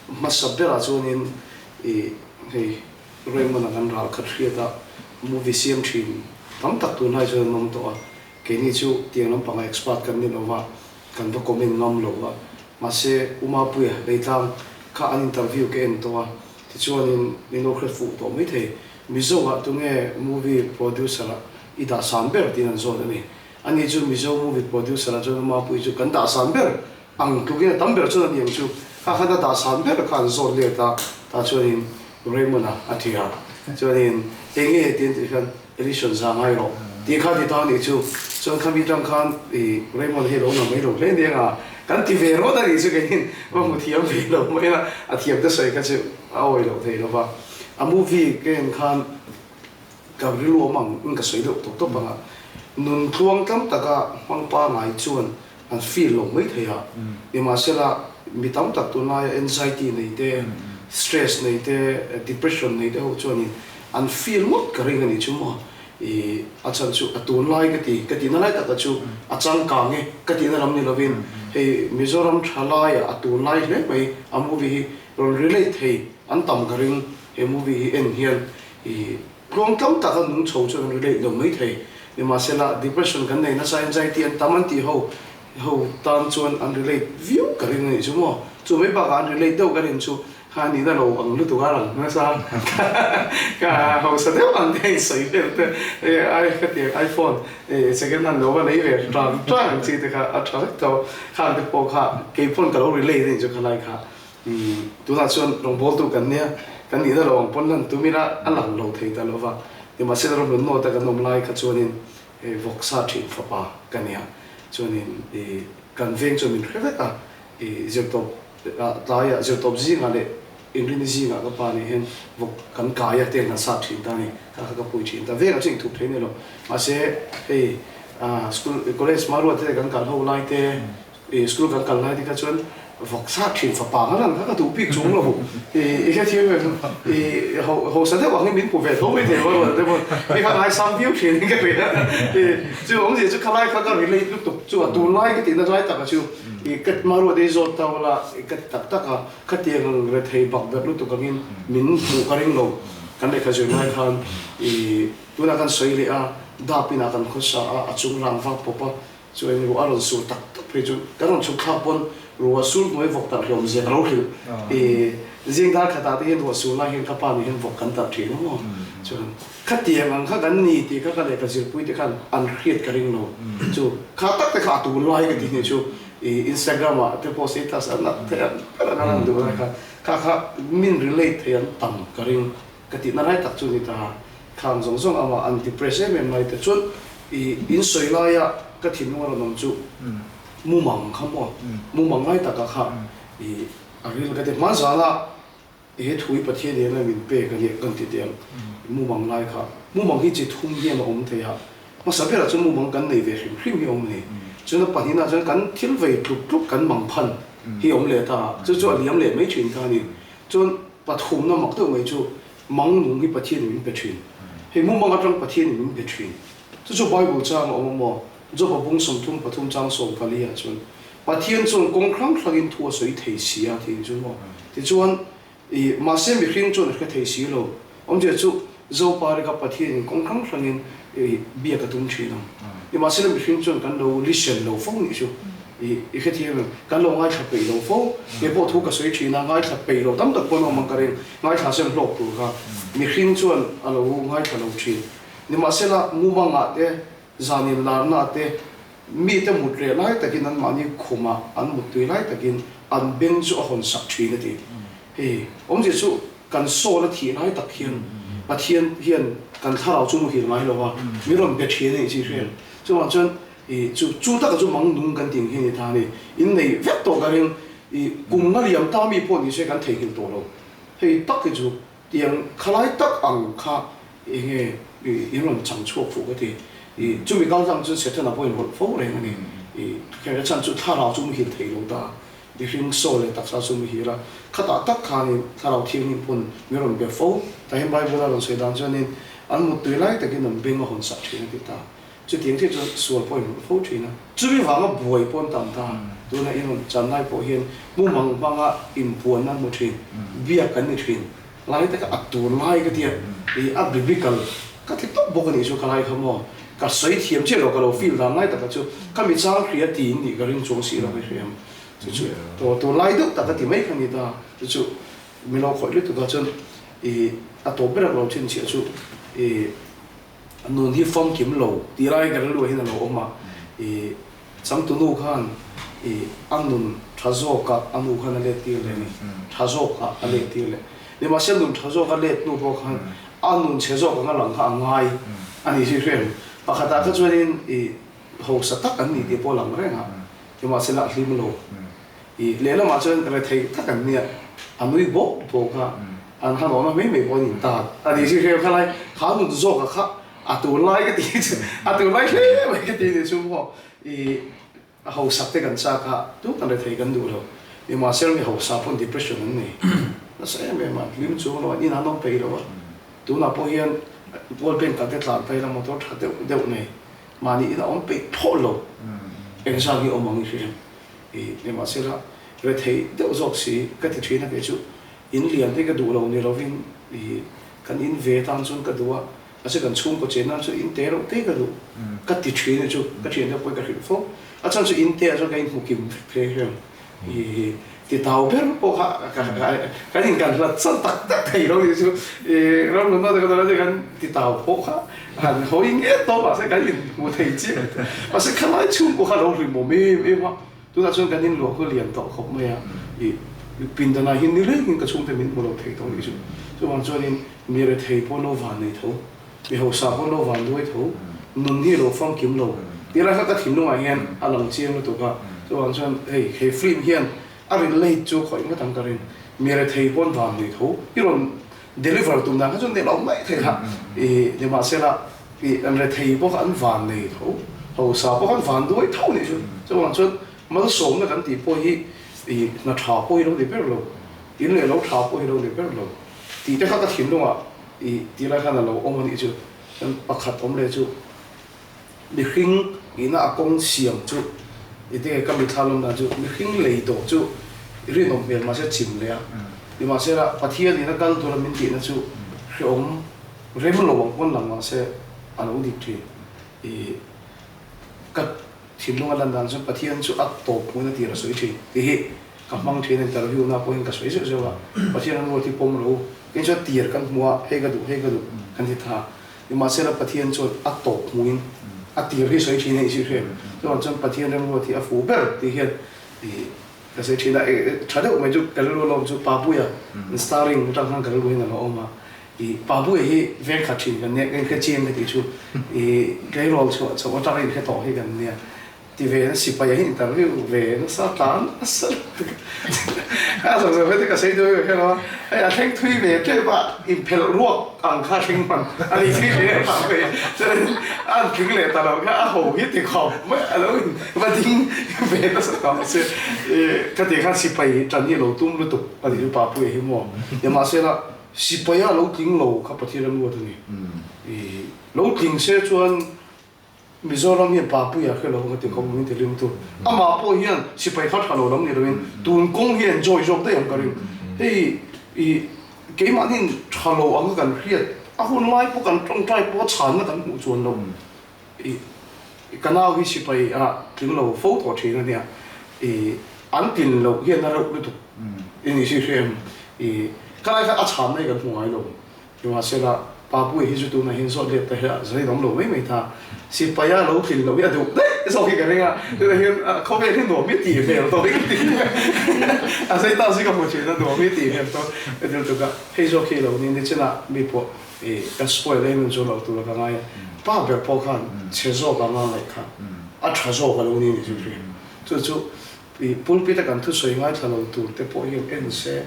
Hmasa berah chuanin i hei Raymond-a kan ral khat hriat a, movie siam thin tam tak tunlai chuan an awm tawh a, keini chu tiang lampanga expert kan ni lo va, kan va comment ngam lo a, mahse U Mapuia Leitlang kha an interview ka en tawh a, tichuanin min lo hre fuh tawh maithei, Mizo-ah tunge movie producer-ah i dah san ber tiin an zawt a ni. Ani chu Mizo movie producer-ah chuan U Mapuia chu kan dah san ber Ang tlukin a tam ber chuan a ni ang chu. Kha khan a dah san ber kha an zawt let a, tah chuanin Raymond-a a ti a. Chuanin eng nge tiin tih khan Ellison za ngai rawh tih kha a ti ta a nih chu. Chuan khami tang khan i Raymond hi a lo na mai lo hle nia nga kan ti ve rawt a nih chu keiin va hmu thiam ve lo mai a, a thiam te sawi kha chu a awi loh thei lo va. A movie ka en khan ka rilru awm ang in ka sawi deuh tawp tawp ang a, nun tluang tlam taka hmang pangai chuan an feel lo mai thei a, nimahsela mi tam tak tunlaia anxiety nei te, stress nei te, depression nei te ho chuanin an feel ngawt ka ring a nih chu maw. I a chhan chu a tunlai ka ti, ka tihna lai taka chu a changkang e ka tihna lam ni lovin hei Mizoram thalaiah a tunlai hle mai a movie hi rawn relate thei an tam ka ring he movie hi en hian i Tluang tam tak a nung chho chuan an relate lo mai thei. Nimahsela, depression kan nei nasa, anxiety an tam an tih ho ho tan chuan an relate viau ka ring a nih chu maw. Chu mai bakah an relate deuh ka rin chu kha nihna lo ang lutuk a lang nasa ka hausa deuh ang te a insawi vel te ai ka ti ang iPhone second hand lo va nei ve tang tang ang chi te kha a tha vek tho. Khang te pawh kha keipaw'n ka lo relate a nih chu khalai kha. Tunah chuan rawngbawltu kan nia, kan nihna lo ang pawn lan tum ila a lang lo thei ta lo va. Nimahsela ram rawn nawta kan awm lai kha chuanin vawksa thin fapa ka nia. Chuanin i kan veng chuan min hre vek a, i zirtawp tlaiah zirtawp zingah leh inrini zingah ka pa nih hian vawk kan kai a tiang kan sat thin ta a ni. Kha kha ka pui thin ta. Vengah chuan inthup thei a ni lo. Mahse hei school college hmarua te kan kal ho lai te, I school kan kal lai te kha chuan vawk sat thin fapa nga lan kha ka duh bik chung lo. I hre thiam em? I hausa deuh ang hi min hmu ve tho mai thei maw rual te pawh mi kha ngaisang viau thin in ka hria. I chu awmzia chu khalai kha ka relate lutuk chu a tunlai ka tihna lai taka chu i ka hmarua te hi zawt ta ula i ka ti tak tak a, khatiang ang rethei bak berh lutuk angin min hmuh ka ring lo. Kan lehkha zir lai khan i tunah kan sawi leh a, dap inah kan khawsa a, a chung rang vak pawp a, Chu eng ruah a rawn sur tak tak phei chu kan rawn chhuk thlak pawn ruah sur hnuai vawk tarh hlawm zia ka lo hrilh. I zing dar khatah te hian ruah sur lai hian ka pa nih hian vawk kan tarh thin a maw? Chuan khatiang ang kha kan ni tih kha ka lehkha zirpui te khan an hriat ka ring lo. Chu kha tak te kha a tun lai ka ti hnih chu i Instagram ah te pawh status an up thei ang ber ang an han duh lai kha kha kha min relate thei an tam ka ring. Ka tihna lai tak chu ni ta, khang zawng zawng amah an depress em em lai te chuan i insawi laia ka thinlung a rawn awm chu mumang kha maw, mumang lai taka kha i a ril ka ti. Hma zana he thu hi Pathian hian a min pek a nia kan ti teh ang, mumang lai kha. Mumang hi chi thum hian a awm thei a, hmasa berah chuan mumang kan nei ve hrim hrim hi a awm a ni. Chuan a pahnihna chuan kan thil vei tluk tluk kan mang phan hi a awm leh ta, chu chu a liam leh mai thin ta a ni. Chuan pathumna mak deuh mai chu mang nung hi Pathianin min pe thin. Hei mumang atang Pathianin min pe thin. Chu chu Bible chang a awm a maw? Job-a bung 33 chang 14 ah chuan Pathian chuan kawng hrang hrangin thu a sawi thei si a tih chu maw? Tichuan i mahse mihring chuan a hre thei si lo. Awmzia chu Zopa ri kha Pathianin kawng hrang hrangin i biak a tum thin ang. Nimahsela mihring chuan kan lo listen lo fo nih chu i i hrethiam em? Kan lo ngaithla peih lo fo. Kei pawh thu ka sawi thin a, ngaithla peih lo tam tak pawn a awm ang ka ring. Ngaithla sen hlawk tur kha mihring chuan a lo ngaithla lo thin. Nimahsela mumangah te, zanin larnaah te, mite mut reh lai takin anmahni khumah an muttui lai takin an beng chu a hawn sak thin a ti. Hei awmzia chu Kan sawl a thih lai tak hian Pathian hian kan thlarau chu muhil ngai lo a, min rawn be thin a nih chi hriat. Chuvang chuan i chu chu taka chu mang nung kan tih ang hi a ni ta a ni. In nei vek tawh ka ring i kum nga liam ta mi pawh ni se kan theihnghilh tawh lo. Hei tak hi chu tiang khalai tak ang kha enge i in rawn chang chhuak fuh ka ti. I chumi kal tlang chuan Setana pawh in rawlh fo reng a ni. I kher chhan chu thlarau chu muhil thei lo ta. Mihring saw leh taksa chu mi hir a, khatah tak khanin Thlarau Thianghlim pawn min rawn be fo. Tah hian Bible a rawn sawi dan chuanin an muttui lai takin an beng a hawn sak thin a ti ta. Chutiang chiah chuan sual pawh a inhawlh fo thin a. Chumi vanga buai pawh an tam ta. Tuna i rawn chan lai pawh hian mumang hmanga inpuanna hmu thin, biak kan ni thin. Lai taka a tur lai ka tia, i a biblical ka ti tawp bawk a nih chu ka lai kha maw. Ka sawi thiam chiah lo, ka lo feel dan lai taka chu ka mi chang hria tiin nih ka ring chuang si lo ka hria ang. Chu chu tur lai deuh tak ka ti mai kha ni ta. Chu chu mi lo khawih lutuk ah chuan i a tawp ber a lo chhinchhiah chu i nun hi famkim lo tih lai ka rilru ah hian a lo awm a, i changtunu khan i a nun tha zawk ah a nu khan a let tir leh a ni, tha zawk ah a let tir leh nimahse nun tha zawk a let hnu pawh khan a nun chhe zawk anga lang kha a ngai a ni zui hrem. Pakhat ah kha chuanin i hausa tak an ni tih pawh a lang reng a, nimahse la a hlim lo. I lehlamah chuan rethei tak an nia, a nui bawk bawk a, an han awhna mai mai pawh a nin ta a ni zir hreu kha lai kha nun zawk a kha a tur lai ka ti chu a tur lai hle mai ka ti ni chu maw i a hausak te kan chak a tu kan rethei kan duh lo nimahsela mi hausa pawn depression an nei nasa em em a hlim chung lo an in an awm peih lo a tunah pawh hian World Bank ah te tlan phei la motor tha deuh deuh nei mahni in a awm peih phawh lo engzah nge awm ang i hria em. I nimahsela rethei deuh zawk si ka ti thin a kei chu in lian te ka duh lo ni lovin i kan in ve tan chuan ka duh a mahse kan chhungkaw chen nan chuan in te reuh te ka duh ka ti thin a chu ka thian te pawhin ka hrilh fo a chhan chu in te ah chuan ka inhmu kim vek phei hian i ti tau ber pawh kha kan in kan hlat chhan tak tak thei lo ni chu i ram nunna te kan kan ti tau pawh kha han hawi nge tawp mahse kan in hmu thei chiah mahse khalai chhungkaw kha lo hlimawm em em a tunah chuan kan in luah khaw lian tawh khawp mai a i pindanah hian ni rengin ka chhungte min hmu lo thei tawh nih chu chuvang chuanin mi rethei pawh lo van nei tho mi hausa pawh lo van duai tho nun hi lo famkim lo tih lai kha ka thinlungah hian a lang chiang lutuk a chuvang chuan hei he film hian a relate chu khawih ngawt ang ka rin mi rethei pawn van nei tho i rawn Deliver tum dan kha chu nel awm mai thei kha i nimahsela i an rethei bawk a an van nei tho hausa bawk an van duai tho nih chu chuvang chuan malsawmna kan tih pawh hi i hna tha pawh hi lo ni ber lo in leh lo tha pawh hi lo ni ber lo tih te kha ka thinlungah i tih lai khan a lo awm a nih chu chuan pakhat awm leh chu mihring ina a kawng siam chu i tinge ka mitthla lawm dan chu mihring lei tawh chu rinawm hmel mahse chim leh a nimahsela Pathian ina kal tura min tihna chu hrehawm rem lo ang pawn lang mahse a lo dik thin i ka thinlunga lan dan chu Pathian chu a tawp hmuin a tir a sawi thin tih hi ka hmang thin a interview na pawhin ka sawi zeuh zeuh a Pathian an ruat hi pawm lo kei chuan tir kan hmu a hei ka duh hei ka duh kan ti tha. Nimahsela Pathian chuan a tawp hmuin a tir hi sawi thin a inzir hrem. Chuvang chuan Pathian remruat hi a fuh ber tih hian ih ka sawi thin a, tha deuh mai chu ka rilru lawm chu Papuia starring atang khan ka rilru hian a lo awm a, ih Papuia hi veng khat thin kan nia, ka inhre chiang ka tih chu ih tleirawl chhuah chhoh atanga inhre tawh hi kan nia. Ti ve na sipai ah hian interview ve nasa tlan nasa lutuk a zawh zawh te ka sawi dawn ka hre lo a, hei a thleng thui ve tep a inphelh ruak ang kha thleng hman a ni thui ve em ang mai chuan a an tling leh ta lo kha a ho hi ti khawp mai a lo in va ding ve nasa ta mahse ka tih khan sipai tan hi a lo tum lutuk a ni chu Papuia hi maw nimahsela sipai a lo tling lo kha Pathian a nuat a ni lo tling se chuan Mizoram hian Papuia hre lo ka ti khawp min ti ring tu. Amah pawh hian sipai kha tha lo lam ni loin tun kawng hi enjoy zawk daih ang ka ring. Hei i keimahniin tha lo ang kan hriat a hun lai pawh kan tawngtai pawh chhanna kan hmuh chuan lo. I ka nau hi sipai a tling lo fo tawh thin a nia. I an tlin loh hian a reuh lutuk i ni si hre em. I ka lai kha a chhanna hi kan hmu ngai lo. Nimahsela, Papuia hi chu tunah hian zawt let ta hi a zain awm lo mai mai ta. Sipaia lo tlin loh hi a duh daih zawk hi ka ring a, tunah hian khawvel hi nuam hi tih hmel tawh hi ka ti a zai ta zui ka hmu thin a, nuam hi tih hmel tawh ka ti lutuk a. Hei zawk hi lo ni nichinah mi pawh i ka spoil em em chu lo tura ka ngai a, pa ber pawh khan chhe zawk anga ngaih kha a tha zawk a lo ni ni chu hria. Chu chu i pulpit a kan thusawi ngaithla lo tur te pawh hian en se.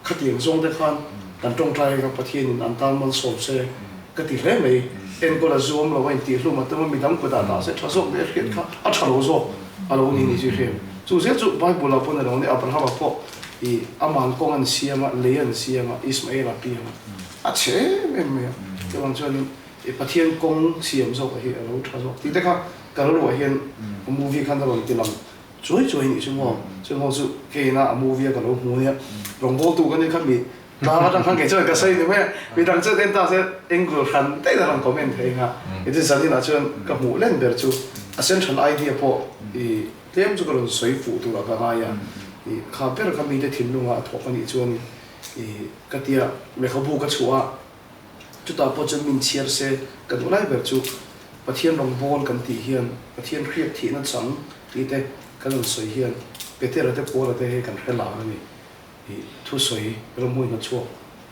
Khatiang zawng te khan kan tawngtai kha Pathianin an tan malsawm se ka ti hle mai. Enkawl a zuam lo a intihhlum a tum a, midang kutah dah se tha zawk leh a hriat kha a tha lo zawk a lo ni ni chu hriat. Chu zel chu Bible ah pawn a lo ni, Abraham ah pawh i aman kawng an siam a, lei an siam a, Ismael a piang a, a chhe em em mai a. Chuvang chuanin i Pathian kawng siam zawk hi a lo tha zawk tih te kha ka rilruah hian movie khan a rawn ti lang. Chuai chuai nih chu maw? Chu maw chu keina a movie a ka lo hmu nia. Rawngbawltu ka nia kha mi tlang atang khan kei chuan ka sawi ni mai a. Midang chuan en ta se angle hran daih a rawn comment thei ang a. Kei chu zaninah chuan ka hmuh len ber chu a central idea pawh i tlem chu ka rawn sawi fuh turah ka ngai a. I kha ber kha mite thinlunga a thawk a nih chuan i ka tia lehkhabu ka chhuah a. Chutah pawh chuan min chhiar se ka duh lai ber chu Pathian rawngbâwl kan tih hian Pathian hriat thihna chang tih te kan rawn sawi hian Petera te Paula te hei kan hre lar a ni. I thusawi ramhmui hna chhuak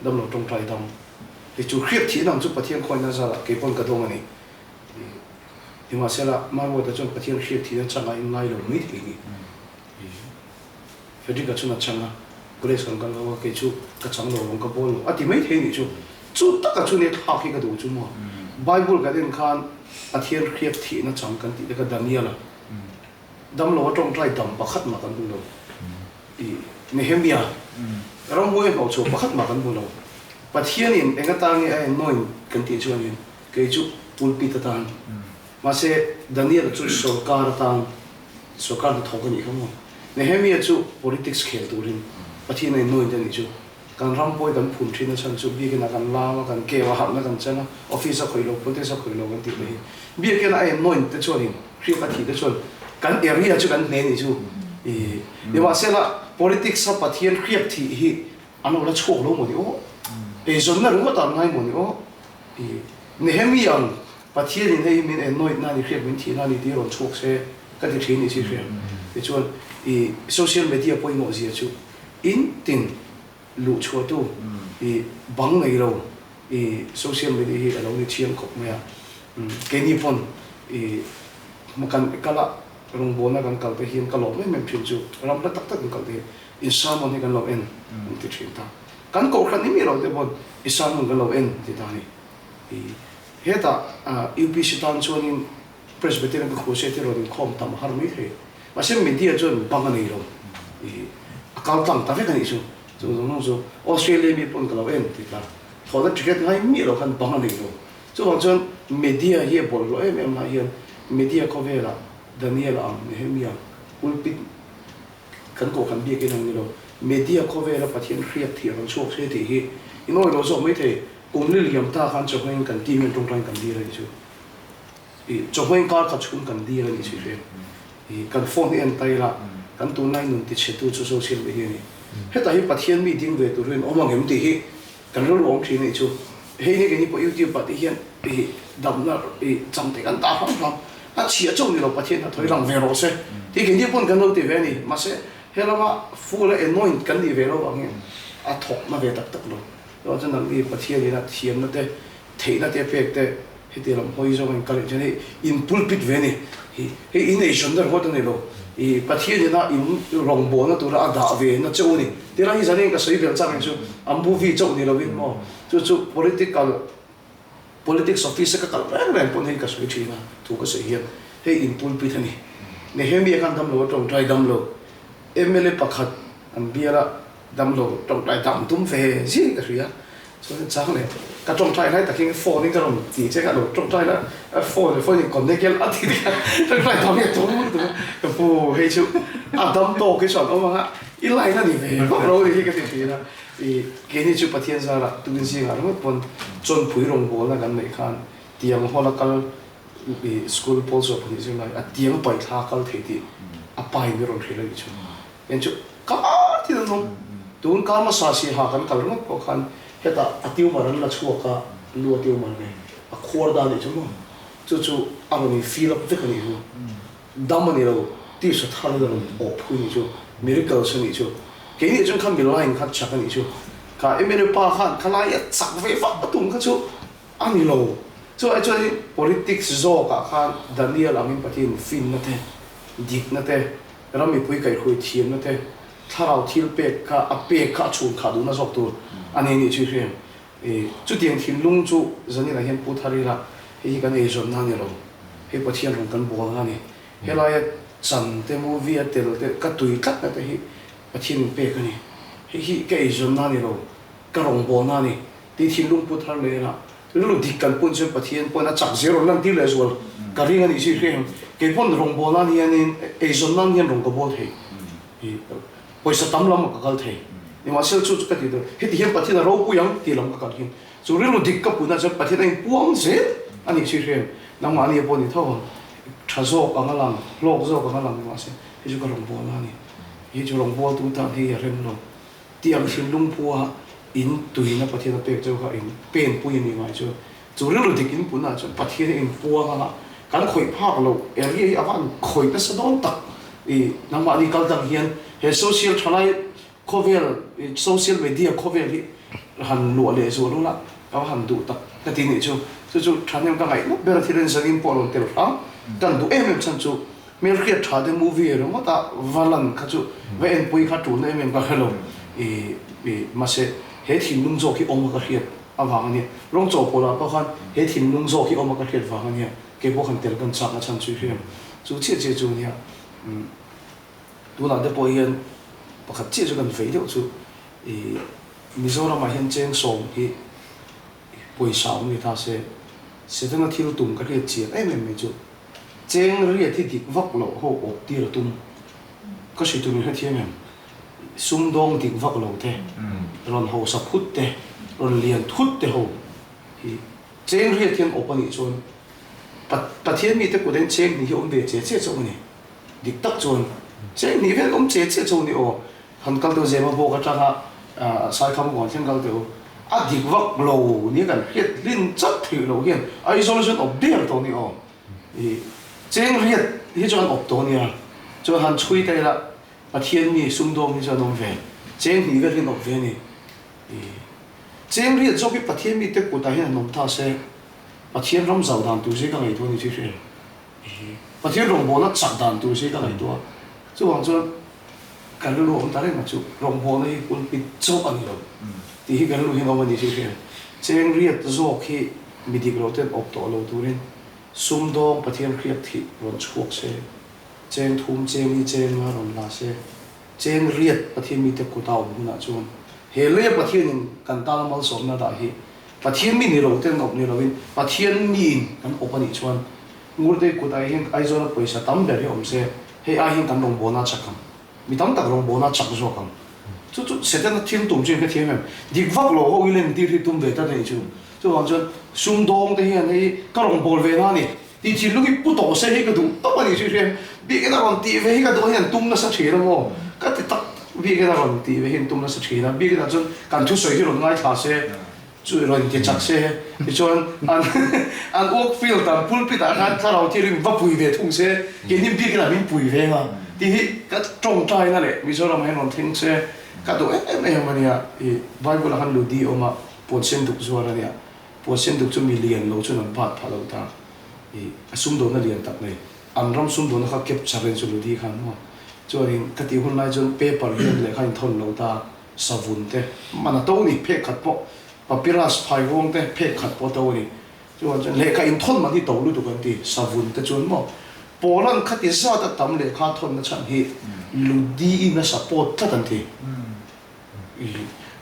damlo tawngtai dam hi chu hriat thihna ang chu Pathian khawina zarah kei pawn ka dawng a ni. I nimahsela Maruata chuan Pathian hriat thihna changah in ngai lo mai thei ni. I Frederick-a chuan a chang a, College kan kal ho a, kei chu ka chang lo ang, ka bawl lo a ti mai thei nih chu. Chu taka chu nia thlak hi ka duh chu maw. Bible kan en khan Pathian hriat thihna chang kan tih te kha Daniel-a damlo a tawngtai dam pakhat mah kan hmu lo. I Nehemia ramhuai hnawh chhuah pakhat mah kan hmu lo. Pathianin eng atan nge a ennawiin kan tih chuanin kei chu pulpit atan. Mahse Daniel-a chu sorkar atan Sorkar hnathawk a nih kha maw? Nehemia chu politics khel turin Pathian a innuin te a nih chu. Kan ram pawi kan phun thin a chhan chu biakin ah kan lam a, kan keu a, harhna kan chen a, office a khawih lo, politics a khawih lo kan tih te hi. Biakin a innuin te chuanin hriat a thih te chuan kan area chu kan hne nih chu. Ih, nimahsela politics a Pathian hriat thih hi an lo la chhuak lo maw ni aw? Eizawnna ringawt ah an ngai maw ni aw? Ih, Nehemia ang Pathianin hei hi min enawih na ni hriat min thih na ni tih rawn chhuak se ka ti thin ni si hria. Tichuan i social media pawimawh zia chu in tin luh chhuah tu i bang nei lo i social media hi a lo ni chiang khawp mai a. Keini pawn i kan kal a rawngbawlna kan kal te hian ka lawm em em thin chu ram hla tak tak kan kal te hian in sermon hi kan lo en an ti thin ta. Kan kohhran ni miah lo te pawn i sermon kan lo en ti ta a ni. Hetah UPC tan chuanin Presbyterian ka crusade hi rawn inkhawm tam har mai thei. Mahse media chuan bang a nei lo. A kal tlang ta vek a nih chu. Chu zawng zawng chu Australia mi pawn ka lo en ti ta. Thawhna ticket ngai miah lo khan bang a nei lo. Chuvang chuan media hi a bawlhhlawh em em lai hian media khawvelah Daniel ang, Nehemia ang, pulpit kan kohhran biakin ang ni lo. Media khawvela Pathian hriat thih a rawn chhuak se tih hi in awih lo zawk mai thei. Kum li liam ta khan chawhmeng kan team hian tawngtain kan dil a nih chu. Ih chawhmeng kar khat chhung kan dil a nih chu hriat. Ih kan phone hi en ta ila kan tunlai nun ti chhe tu chu social media a ni. Hetah hi Pathian mi ding ve tur hian awm ang em tih hi kan rilru awm thin a nih chu. Hei ni keini pawh YouTube ah te hian ih damna ih chang te kan dah hram hram. A chhia chauh ni lo Pathian hna thawi lang ve rawh se tih keini pawn kan lo ti ve a ni. Mahse helama full a anoint kan nih ve lo vang hian a thawk na ve tak tak lo. Chuan chu nangni Pathianin a thiamna te, theihna te a pek te heti lam hawi zawng in kal in chuan hei in pulpit ve a ni. Hi hei in eizawn der huat a ni lo. I Pathianin a in rawngbawlna tura a dah ve na chauh a ni. Tilai hi zanin ka sawi belh chak ang chu a movie chauh ni lovin maw chu chu political politics office a ka kal reng reng pawn hei ka sawi thin a thu ka sawi hian hei in pulpit a ni. Nehemia khan damlo a tawngtai damlo mla pakhat an bial a. Damlo tawngtai dam tum ve zing ka hria, chuan chang leh ka tawngtai lai takin phone in ka rawn ti che ka lo tawngtai la phone phone in connect hian a ti a tawngtai dam hi a tum tum a ka pu hei chu a dam tawk hi chuan awm ang a i line a ni ve vak lo ni hi ka ti thin a i keini chu Pathian zarah tukin zingah ringawt pawn chawnpui rawngbawlna kan neih khan tiang hawla kal i school pawl zawh pahnih zirlai a tiang paithla kal thei tih a pa in min rawn hrilh a nih chu. Eng chu kar thil an awm. Tun kar hmasa siaha kan kal ringawt pawh khan hetah a tumor an la chhuak a, lu a tumor nei, a khuar dan nih chu maw? Chu chu a rawn in fill up vek a nih chu. Dam a ni lo, tisa thar in a rawn awp phui nih chu, miracles a nih chu. Keini chuan kha mi line kha chak a nih chu. Kha MLA pa khan khalai a chak ve vak a tum kha chu a ni lo. Chu ai chuan politics zawkah khan Daniel angin Pathian finna te, dikna te, Ram mipui kaihhruai thiamna te, thlarau thil pek kha a pek kha a chhun khah duhna zawk tur a nei nih chu i hria em? I chutiang thinlung chu zaninah hian pu thar ila, hei hi kan eizawnna a ni lo, hei Pathian rawn kan bualna a ni. Helaia chan te, movie a tel te, ka tui tlatna te hi Pathian min pek a ni. Hei hi ka eizawnna a ni lo, ka rawngbawlna a ni tih thinlung pu thar leh ila, rilru dik kan pun chuan Pathian pawhin a chak zel rawn lantir leh zual ka ring a nih chu i hria em? Kei pawn rawngbawl nan hianin eizawn nan hian rawng ka bawl thei. Pawisa tam lam ah ka kal thei. Nimahsela chu chu ka ti tur, heti hian Pathian a ropui ang tih lam ka kal hin. Chu rilru dik ka putna chuan Pathian a inpuang zel a nih si hriam. Nangmah nia pawh ni tho ang. Tha zawk ang a lang, hlawk zawk ang a lang nimahse hei chu ka rawngbawl a ni. Hei chu rawngbawltu tan hei a rem lo. Tih ang thinlung pua in tuina Pathian a pek chu kha in pen pui a nih ngai chuan chu rilru dik in punah chuan Pathian a inpuang anga kan khawih phak loh area hi a va han khawih nasa dawn tak i nangmahni kal dang hian he social thalai khawvel social media khawvel hi han luah leh zual ula ka va han duh tak ka ti nih chu chu chu thahnem ka ngaih ngawt ber a thil zanin pawh a rawn tel hram kan duh em em chhan chu Hmelhriat tha te movie ringawt a va lan kha chu va enpui kha tulna em em ka hre lo i i mahse he thinlung zawk hi awm a ka hriat avang a nia rawng chaw pawlah pawh khan he thinlung zawk hi awm a ka hriat vang a nia kei pawh khan tel kan chak a chhan chu i hriam chu chiah chiah chu a nia umm tunah te pawh hian pakhat chiah chu kan vei deuh chu i Mizoramah hian cheng sawm hi pawisa awm ni ta se Setana thil tum ka hriat chian em em mai chu. Cheng riat hi dik vak loh ho awp tir a tum. Ka hri tur in hrethiam em? Sumdawng dik vak lo te, rawn hausa phut te, rawn lian thut te ho hi cheng riat hian awp a nih chuan Pathian mite kut hian cheng hnih hi awm ve che che chauh a ni. Dik tak chuan cheng hnih vel awm che che chauh a ni aw. Han kal deuh zema bawk atanga Saikham kawn thleng kal teh u. A dik vak lo nia kan hriat hlin chat theih loh hian Aizawl hi chuan awp der tawh a ni aw. I cheng riat hi chuan awp tawh a nia. Chuan han chhui ta ila Pathian mi sumdawng hi chuan awm ve. Cheng hnih vel hian awp ve a ni. I cheng riat zawk hi Pathian mite kutah hian han awm ta se Pathian ram zau dan tur zia ka ngaihtuah a ni chu i hria em? Pathian rawngbawlna chak dan tur hi ka ngaihtuah a, chuvang chuan ka rilru awm ta reng a chu rawngbawlna hi pulpit chauh a ni lo tih hi ka rilru hian awm a ni chu hriat. Cheng riat zawk hi mi dik lo ten awp tawh lo turin sumdawng Pathian hriat thih rawn chhuak se, cheng thum cheng hi cheng a rawn la se, cheng riat Pathian mite kuta awm hunah chuan he leia Pathianin kan tana malsawmna dah hi Pathian mi ni lo ten awp ni loin Pathian miin kan awp a nih chuan Ngurte kut ai hian Aizawla pawisa tam ber hi awm se, hei ai hian kan rawngbawlna a chak ang. Mi tam tak rawngbawlna a chak zawk ang. Chu chu Setana thil tum chu in hrethiam em? Dik vak lo ho i len tir hi tum ve tlat a nih chu. Chuvang chuan sumdawng te hian hei ka rawngbâwl ve na a ni tih thinlung hi pu tawh se hi ka duh tawp a nih chu i hria. Biakin a rawn tih ve hi ka duh hian tum nasa thin a maw? Ka ti tak biakin a rawn tih ve hi an tum nasa thin a. Biakin ah chuan kan thusawi hi rawn ngaithla se. Chu rawn ti chak se, tichuan an an work field ah pulpit ah khan thlarau thirin va pui ve thung se, keini biakin ah min pui ve nga tih hi ka tawngtaina leh Mizoram ah hian rawn thleng se ka duh em em a nia. I Bible ah khan Ludi awm a, puan sen duk zuar a nia, puan sen duk chu mi lian lo chuan an bat phah lo ta, i a sumdawnna lian tak nei, an ram sumdawnna kha capture in chu Ludi khan maw, chuanin ka tih hun lai chuan paper hian lehkha in thawn lo ta. Savun te man a to ni, phek khat pawh papyrus phairuang te phek khat pawh a to a ni. Chuan chuan lehkha inthawn man hi to lutuk an ti, savun te chuan maw Poland khati zat a tam lehkha thawnna chhan hi Ludi in a support tlat an ti.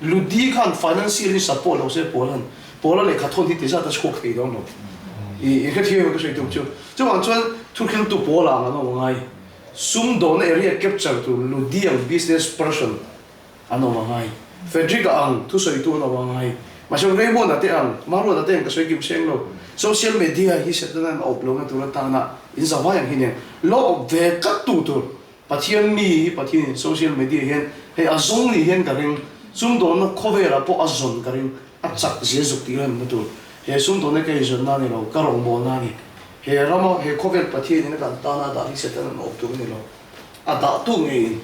Ludi khan financial in support lo se Poland, Poland lehkha thawn hi ti zat a chhuak thei dawn lo. I hrethiam em ka sawi tum chu. Chuvang chuan thuhriltu pawl ang an awm angai. Sumdawhna area capture tur Ludi ang business person an awm a ngai. Frederick-a ang thusawitu an awm a ngai. Mahse Raymond-a te ang, Maruata te ang ka sawi kim seng lo. Social media hi Setana-in a awp lohna tur atana in zavai ang hi nen lo awp ve tlat tu tur Pathian mi hi Pathianin social media hian hei a zawng ni hian ka ring. Sumdawnna khawvelah pawh a zawn ka ring. A chak zia zuk tih lanna tur. He sumdawnna ka inzawnna a ni lo, ka rawngbawlna a ni. He rama he khawvel Pathianin a kan tana a dah hi Setana-in a awp tur a ni lo. A dahtu ngeiin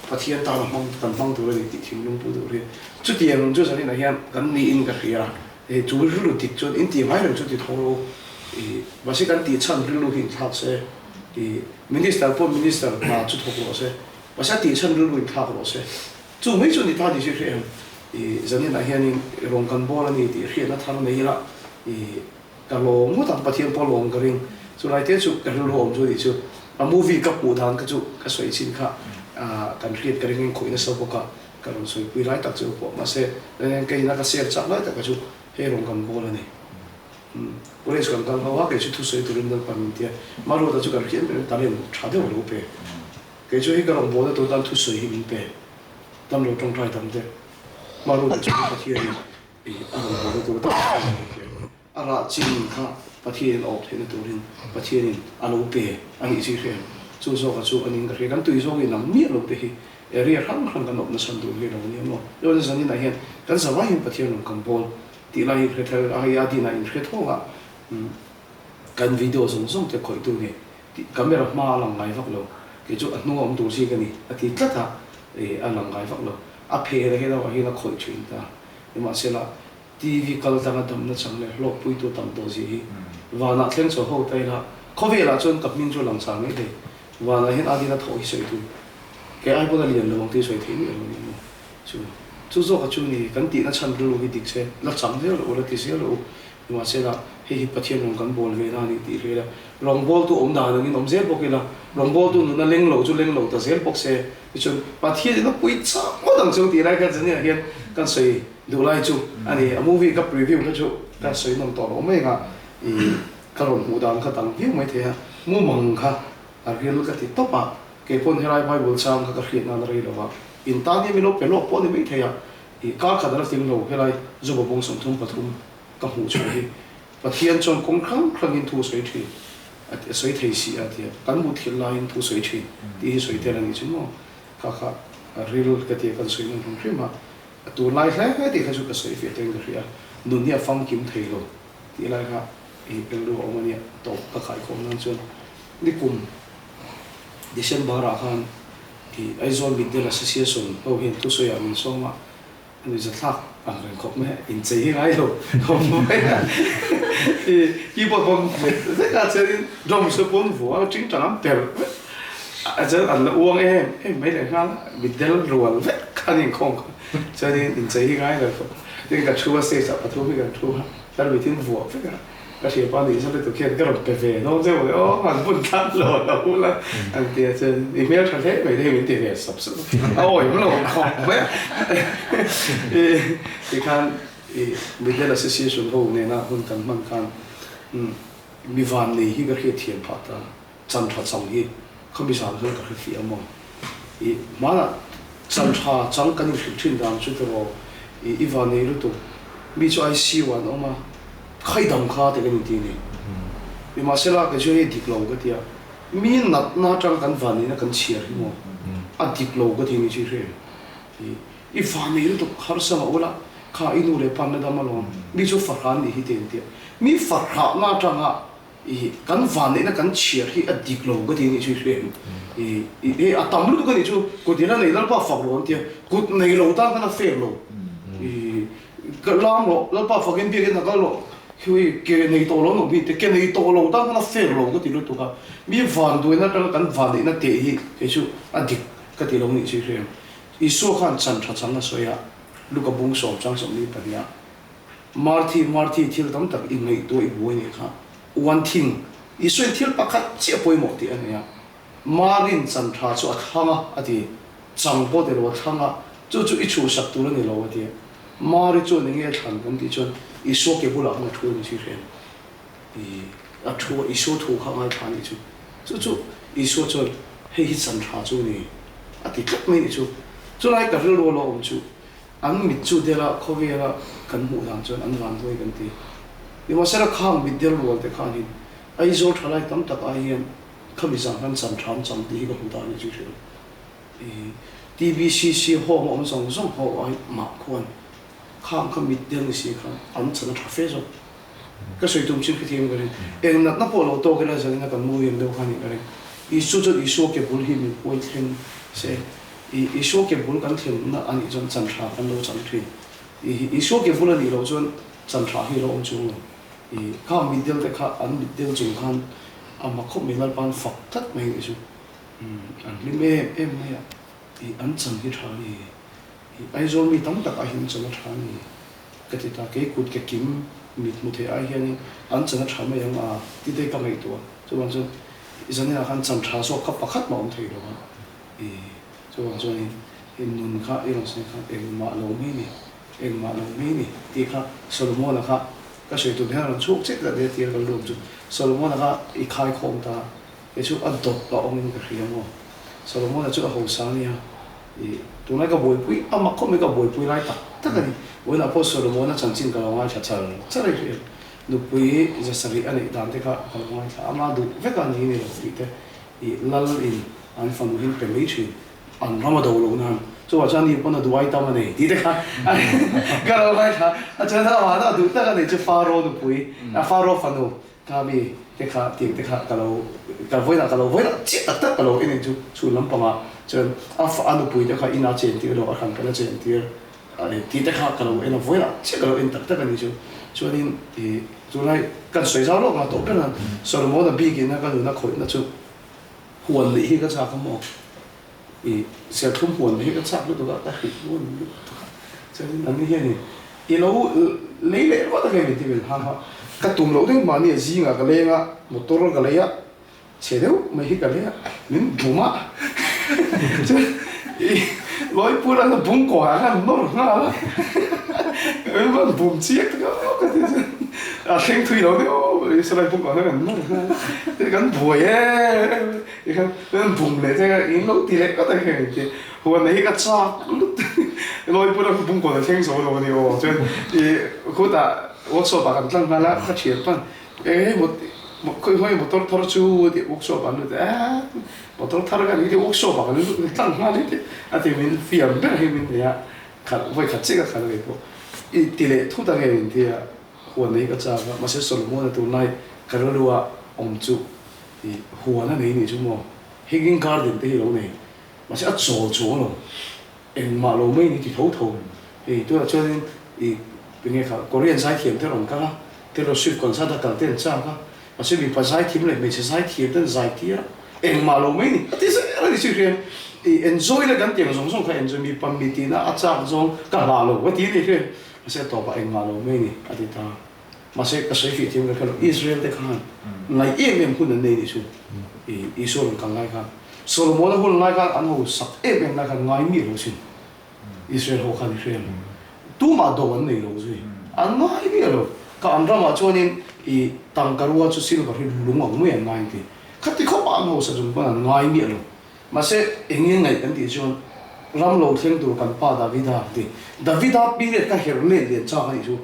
Pathian tana hmang kan hmang tur a ni tih thinlung pu tur hi chutiang chu zaninah hian kan niin ka hria. Hei chu rilru dik chuan in tih ngai reng chu ti tho lo i mahse kan tih chhan rilru hi inthlak se i minister pawh minister hna chu thawk rawh se mahse a tih chhan rilru inthlak rawh se chu mai chu ni ta ni chu hria em i zaninah hianin rawng kan bawl a ni tih hriatna thar nei ila i Ka lawm ngawt ang, Pathian pawh lawm ka ring. Chulai te chu ka rilru awm chu a nih chu. A movie ka hmuh dan kha chu ka sawi chin kha kan hriat ka ring in khawih nasa bawk a, ka rawn sawipui lai tak chu pawh. Mahse, ka ina ka share chak lai tak kha chu hei rawn kan bawl a ni. College kan kal ho a, kei chu thusawi turin Lalpan min ti a, Maruata chu kan hriat ber talent tha deuh a lo pe. Kei chu hei ka rawngbawlna tur tan thusawi hi min pe. Tam lo tawngtai tam te. Maruata chu Pathianin a rawngbawlna tur atan thusawi a lo pe. A rah chin kha Pathianin a awp theihna turin Pathianin a lo pe a nih chi hriat. Chu zawka chu a ning ka hria. Kan tui zawk in ang miah lo te hi area hrang hrang kan awp nasa tur hi a lo nia maw. Chuan zaninah hian kan zavai hian Pathian rawn kan bawl tih lai hi hre thar a, hei a dinah in hre thawng a, kan video zawng zawng te khawih tu ni tih camera hma a lang ngai vak lo. Kei chu a hnung a awm tur chi ka ni a ti tlat a, a lang ngai vak lo. A phe hi erawh hian a khawih thin ta. Nimahsela TV kal danga damna chang leh hlawkpuitu tam tawh zia hi vanah thleng chho ho ta ila, khawvelah chuan ka hming chu lang chang mai thei. Vanah hian Adina thawh hi sawi tur kei ai pawn a lian lo ang tih sawi thei miah lo a ni maw? Chu chu zawka chu ni kan tihna chhan rilru hi dik se, la chang zel rawh u, la ti zel rawh u. Nimahsela hei hi Pathian rawn kan bawl ve na a ni tih hria ila, rawngbawltu awm dan angin awm zel bawk ila, rawngbawltu nuna leng lo chu leng lo ta zel bawk se, tichuan Pathianin a pui chak ngawt ang chu tih lai khan zaniah hian kan sawi Duh lai chu a ni, a movie ka preview kha chu ka sawi nawm tawh lo mai ang a, ih ka rawn hmuh dan kha dang viau mai thei a, mumang kha a ril ka ti tawp a, kei pawn helai Bible chang kha ka hriat nan a rei lo va, in tan hian min lo pe lawk pawh a ni mai thei a, ih kar khat a la tling lo helai Joba bawng 33 ka hmuh chhuah hi Pathian chuan kawng hrang hrangin thu a sawi thin, a sawi thei si a tia, kan muthilh laiin thu sawi thin tih hi sawi tel a nih chu maw, kha kha a ril ka ti a kan sawi nawm hrim hrim a. A tur lai hle hle tih kha chu ka sawi fiah tawhin ka hria. Nun hi a famkim thei lo tih lai kha i rilru a awm a nia. Tawp ka khaikhawm nan chuan nikum December ah khan i Aizawl Mitdel Association ho hian thusawi ah min sawm a, a nuihza thlak ang reng khawp mai a, inchei hi ngai lo khawp mai a. I keyboard pawh hmet vek a, chuanin drums te pawh an vua a, ṭing ṭang an perh vek a, chuan an la uang em em mai leh nghal a, mitdel rual vek. Khan inkhawm kha chuanin inchei hi ngai lo khawp tin ka thu a stage ah pathum hi kan thu a ka mit in vuah vek a ka hria pa nih zawk lutuk hian ka rawn pe ve dawn che maw aw han bun tlat lo a lo la an ti a chuan i hmel tha hle mai te hi min ti ve sap sap a awi awm lo khawp mai a i tikhan i Middle Association ho nena hun kan hman khan mi van nei hi ka hriatthiam phah ta. Chan tha chang hi khami zan hian ka hre fiah a maw? I hmanah chan tha chang kan inhrilh thin dan chu tiraw i i van nei lutuk mi chu ICU ah an awm a, khaidam kha tih kan inti a ni. Nimahsela kei chu hei dik lo ka ti a, mi natna atanga kan van neihna kan chhiar hi maw a dik lo ka ti ni chu i hre em? I i van nei lutuk harsa mah ula kha i nu leh pa na dam alawm mi chu fahrah nih hi te inti a, mi fahrahna atanga I kan vanneihna kan chhiar hi a dik lo ka ti anih chu i hria em? I i hei a tam lutuk anih chu kut ila nei Lalpa fak lo an tia kut nei lo tan khan a fair lo. I ka lam rawh Lalpa fakin biakin a kal rawh khi ke nei tawh lo an awm hi te ke nei tawh lo tan khan a fair lo ka ti lutuk a. Mi vanduaina atanga kan vanneihna teh hi kei chu a dik ka ti lo anih chu i hria em? Isua khan chan tha chang a sawi a, Luka bung sawm chang 22 ah. Marthi, Marthi, thil tam tak i ngaihtuah i buai nih kha. One thing, i sawi thil pakhat chiah pawimawh tih a nei a. Marin chan tha chu a thlang a, a ti. Chang pawh ti lo a thlang a, chu chu i chhuhsak tur a ni lo, a ti. Mari chuan eng nge a thlan kan tih chuan Isua ke bulah khan a thu a ni chu i hria em? I a thu a, Isua thu kha a ngaithla a nih chu. Chu chu Isua chuan hei hi chan tha chu a ni, a ti tlat mai a nih chu. Chulai ka rilru a lo awm chu An mit chu dela khawvela kan hmuh dan chuan an van duai kan ti. Nimahsela khang mit del rual te khanin Aizawl thalai tam tak ai hian khami zan khan chan tham chang tih hi ka hmu ta a ni chu hrilh. I TBCC home a awm zawng zawng ho ai mah khuan khang kha mit del ni si khan an chan a tha fe zawk. Ka sawi tum chin khithiam ka ring. Eng natna pawh lo tawk ila zanina kan mu em deuh kha nih ka ring. Isua chuan Isua ke bul hi min huai thleng se. I Isua ke bul kan thlenna a nih chuan chan tha kan lo chang thin. I Isua ke bul a nih loh chuan chan tha hi a lo awm chung lo. I khang mitdel te kha an mitdel chung khan a mak khawp mai Lalpa'n fak tlat mai nih chu. An hlim em em mai a. I an chan hi tha a ni. I Aizawl mi tam tak ah hian chan a tha a ni. Ka ti ta, kei kut ke kim mit hmu thei ai hianin an chan a tha mai ang a ti te ka ngaihtuah. Chuvang chuan zaninah khan chan tha zawk kha pakhat mah awm thei lo a, i chuvang chuanin i nun kha i rawn sawi khan engmah lo mai ni, engmah lo mai ni tih kha Solomon-a kha. Ka sawi tum hian a rawn chhuak chiah tlat nia tia ka luam chu Solomon-a kha i khai khawm ta a, kei chu a dawt a awmin ka hria maw. Solomon-a chu a hausa a nia, i tunlai ka buaipui a mak khawp mai ka buaipui lai tak tak a ni. Vawiinah pawh Solomon-a chanchin ka lo ngaithla char char i hria. Nupui zasarih a neih dan te kha ka lo ngaithla, ama duh vek a ni ni lo tih te i lal in an fanu hin pe mai thin. An ram a do loh nan chuvah chuan ni pawn a duai tam a nei tih te kha ka lo ngaithla a chuan a mahna a duh tak a nei chu Faro nupui a Faro fanu kha mi te kha tiang te kha ka lo ka vawiinah ka lo vawiinah chiah tak tak ka lo en en chu chhun lampangah chuan a a nupui te kha inah chen tir lo a hran pawh a chen tir tih te kha ka lo en a vawiinah chiah ka lo en tak tak a ni chu chuanin ih tunlai kan sawi zau lawk a tawh ber a Solomon-a bikin a ka nuna khawihna chu Huan leh hi ka chak a maw? I serthlum huan leh hi ka chak lutuk a, ka hrih ngun lutuk a. Chuanin an ni hianin i lo lei leh ruat a nge min ti vel ha ha. Ka tum loh deuh mahni a zingah ka leng a, motor ka lei a, chhe deuh mai hi ka lei a, min bum a. Chuan i lawipur a bung kawh ah khan nawr nghal a, min rawn bum chiak tak a ka ti chuan a thleng thui lo deuh saw lai bung kawh ah khan nawr nghal a. Kan buai em em kan bum leh che in lo ti leh ngawt ang heng ti huan hi ka chak lut lawipur a bung kawn a thleng zo lo a ni aw chuan i khutah workshop ah kan tlang nghal a ka thian pawn eng hei khawi motor thar chu tih workshop ah an lut a motor thar ka ni tih workshop ah kan lut tlang nghal hi tih a ti min fiam ber hi min nei a khalh vawi khat chiah ka khalh ve pawh i ti leh thut ang em ti a. Huan nei ka chak a, mahse Solomon-a tunlai ka rilrua awm chu i huan a nei nih chu maw? Hanging garden te hi lo nei, mahse a chawl chuang lo, engmah lo mai ni ti tho tho. Hei tunah chuanin i enge kha Korean zaithiam te rawn kal a, Taylor Swift concert a kal te an chak a, mahse mipa zaithiam leh hmeichhe zaithiam te an zaitir a, engmah lo mai ni a ti zel a ni chu hriat. I enjoy la kan tiang zawng zawng kha enjoy mipa mitina a chak zawng ka hlah lo a ti a ni hriat. Mahse a tawpah engmah lo mai ni a ti ta. Mahse ka sawi fih thiam ka hre lo, Israel te khan ngaih em em hun an nei nih chu i Isua rawn kal lai khan. Solomon-a hun lai khan an ho sak em em lai khan ngai miah lo sin Israel ho khan i hre ang. Tumah do an nei lo zui. An ngai miah lo. Ka an ramah chuanin i tangkarua chu silver hi lung ang mai an ngai an ti. Khati khawpah an ho sa chung pawn an ngai miah lo. Mahse, eng nge ngaih kan tih chuan ram lo thleng tur kan pa Davida an ti. Davida period kha her let lian chak a nih chu.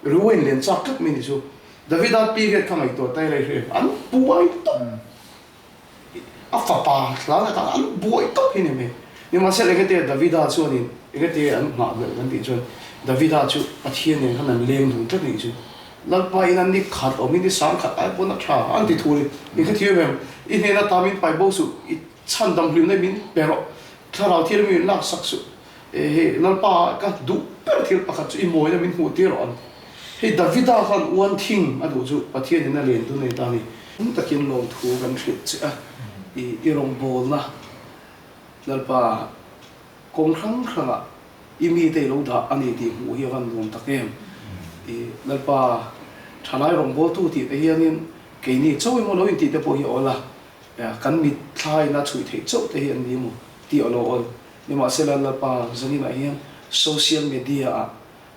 Ruain lian chak tlat mai a nih chu. Davida period kha ngaihtuah tai rei hreh an buai tawp. A fapa hlan atan an buai tawp hi ni mai. Nimahsela engati Davida chuanin engati an nghah belh kan tih chuan Davida chu Pathian nen khan an leng dun tlat a nih chu. Lalpa in an ni khat awm in i sang khat ai pawn a tha an ti thur i, min hrethiam em? I hnen ata min pai bo suh, i chhan dam hlimna min pe rawh, thlarau thil min lak sak suh, hei Lalpa ka duh ber thil pakhat chu i mawina min hmuh tir rawh an ti. Hei Davida khan uan thing a duh chu Pathian in a len tu nei ta a ni. Hung takin lawmthu kan hrilh che a, i rawngbawlna Lalpa kawng hrang hrangah I mite i lo dah a ni tih hmuh hi a van nuam tak em? I Lalpa thalai rawngbawltu tih te hianin keini chauh emaw lo intih te pawh hi a awl a, kan mit thlain a chhuih theih chauh te hi an ni emaw tih a lo awl. Nimahsela Lalpa zaninah hian social media ah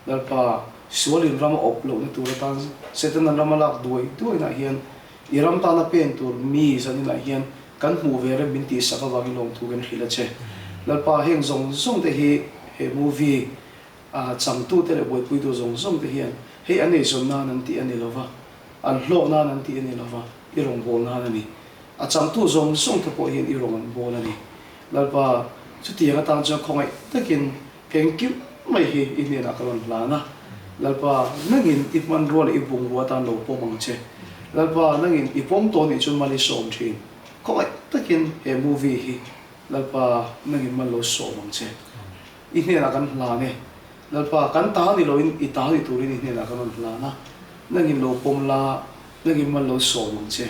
Lalpa sualin ram a awp lohna tur atan Setanan ram a lak duai duainah hian i ram tana pen tur mi zaninah hian Kan hmuh ve rem min tihsak avangin lawmthu kan hrilh a che. Lalpa heng zawng zawng te hi he movie a changtute leh buaipuitu zawng zawng te hian hei an eizawn nan an tih a ni lova, an hlawk nan an tih a ni lova, i rawn bawl nan a ni. A changtu zawng zawng te pawh hian i rawn an bawl a ni. Lalpa, chutiang atan chuan khawngaih takin engkim mai hi i hnenah ka rawn hlan a. Lalpa, nangin i hmanrua leh i bungrua atan lo pawm ang che. Lalpa, nangin i pawm tawh nih chu mal i sawm thin. Khawngaih takin he movie hi Lalpa, nangin mal lo sawm ang che. I hnenah kan hlan e. Lalpa, kan ta ni loin i ta ni turin i hnenah kan rawn hlan a. Nangin lo pawm la, nangin mal lo sawm ang che.